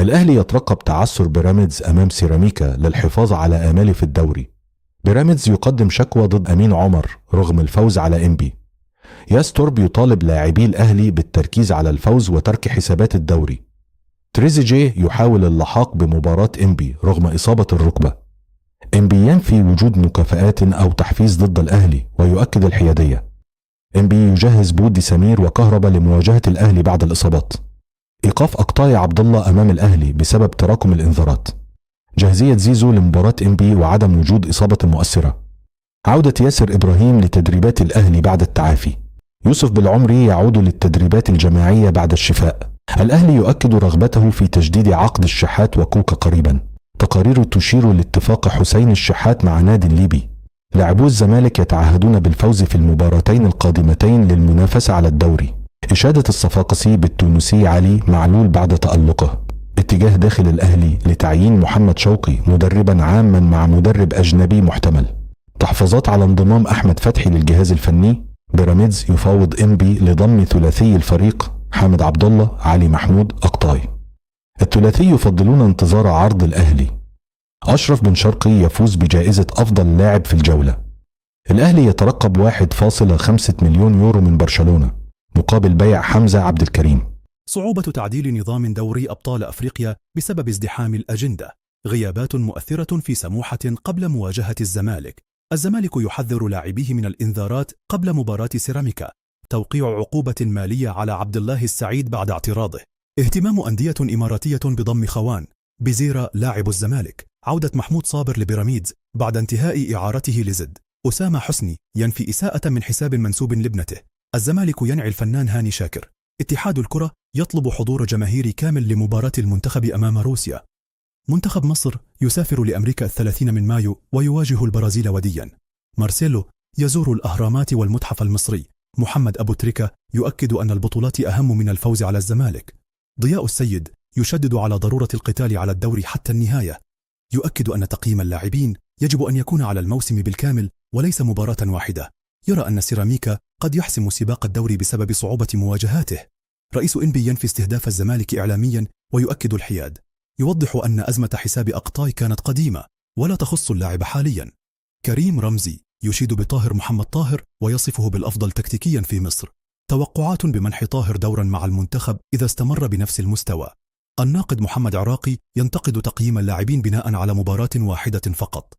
الأهلي يترقب تعثر بيراميدز أمام سيراميكا للحفاظ على آماله في الدوري. بيراميدز يقدم شكوى ضد أمين عمر رغم الفوز على إنبي. ياستورب يطالب لاعبي الأهلي بالتركيز على الفوز وترك حسابات الدوري. تريزيجيه يحاول اللحاق بمباراة إنبي رغم إصابة الركبة. إنبي ينفي وجود مكافآت أو تحفيز ضد الأهلي ويؤكد الحيادية. إنبي يجهز بودي سمير وكهربا لمواجهة الأهلي بعد الإصابات. إيقاف أقطاي عبد الله أمام الأهلي بسبب تراكم الإنذارات. جاهزية زيزو لمباراة إنبي وعدم وجود إصابة مؤثرة. عودة ياسر إبراهيم لتدريبات الأهلي بعد التعافي. يوسف بالعمري يعود للتدريبات الجماعية بعد الشفاء. الأهلي يؤكد رغبته في تجديد عقد الشحات وكوكا قريبا. تقارير تشير لاتفاق حسين الشحات مع نادي الليبي. لاعبو الزمالك يتعهدون بالفوز في المباراتين القادمتين للمنافسة على الدوري. إشادة الصفاقسي بالتونسي علي معلول بعد تألقه. اتجاه داخل الأهلي لتعيين محمد شوقي مدربا عاما مع مدرب أجنبي محتمل. تحفظات على انضمام أحمد فتحي للجهاز الفني. بيراميدز يفاوض إنبي لضم ثلاثي الفريق حامد عبد الله، علي محمود، أقطاي. الثلاثي يفضلون انتظار عرض الأهلي. أشرف بن شرقي يفوز بجائزة أفضل لاعب في الجولة. الأهلي يترقب 1.5 مليون يورو من برشلونة مقابل بيع حمزة عبد الكريم. صعوبة تعديل نظام دوري أبطال أفريقيا بسبب ازدحام الأجندة. غيابات مؤثرة في سموحة قبل مواجهة الزمالك. الزمالك يحذر لاعبيه من الإنذارات قبل مباراة سيراميكا. توقيع عقوبة مالية على عبد الله السعيد بعد اعتراضه. اهتمام أندية إماراتية بضم خوان بيزيرا لاعب الزمالك. عودة محمود صابر لبيراميدز بعد انتهاء إعارته لزد. أسامة حسني ينفي إساءة من حساب منسوب لابنته. الزمالك ينعي الفنان هاني شاكر. اتحاد الكرة يطلب حضور جماهير كامل لمباراة المنتخب أمام روسيا. منتخب مصر يسافر لأمريكا 30 من مايو ويواجه البرازيل وديا. مارسيلو يزور الأهرامات والمتحف المصري. محمد أبو تريكة يؤكد أن البطولات أهم من الفوز على الزمالك. ضياء السيد يشدد على ضرورة القتال على الدوري حتى النهاية. يؤكد أن تقييم اللاعبين يجب أن يكون على الموسم بالكامل وليس مباراة واحدة. يرى أن سيراميكا قد يحسم سباق الدوري بسبب صعوبة مواجهاته. رئيس إنبي ينفي استهداف الزمالك إعلاميا ويؤكد الحياد. يوضح أن أزمة حساب أقطاي كانت قديمة ولا تخص اللاعب حاليا. كريم رمزي يشيد بطاهر محمد طاهر ويصفه بالأفضل تكتيكيا في مصر. توقعات بمنح طاهر دورا مع المنتخب إذا استمر بنفس المستوى. الناقد محمد عراقي ينتقد تقييم اللاعبين بناء على مباراة واحدة فقط.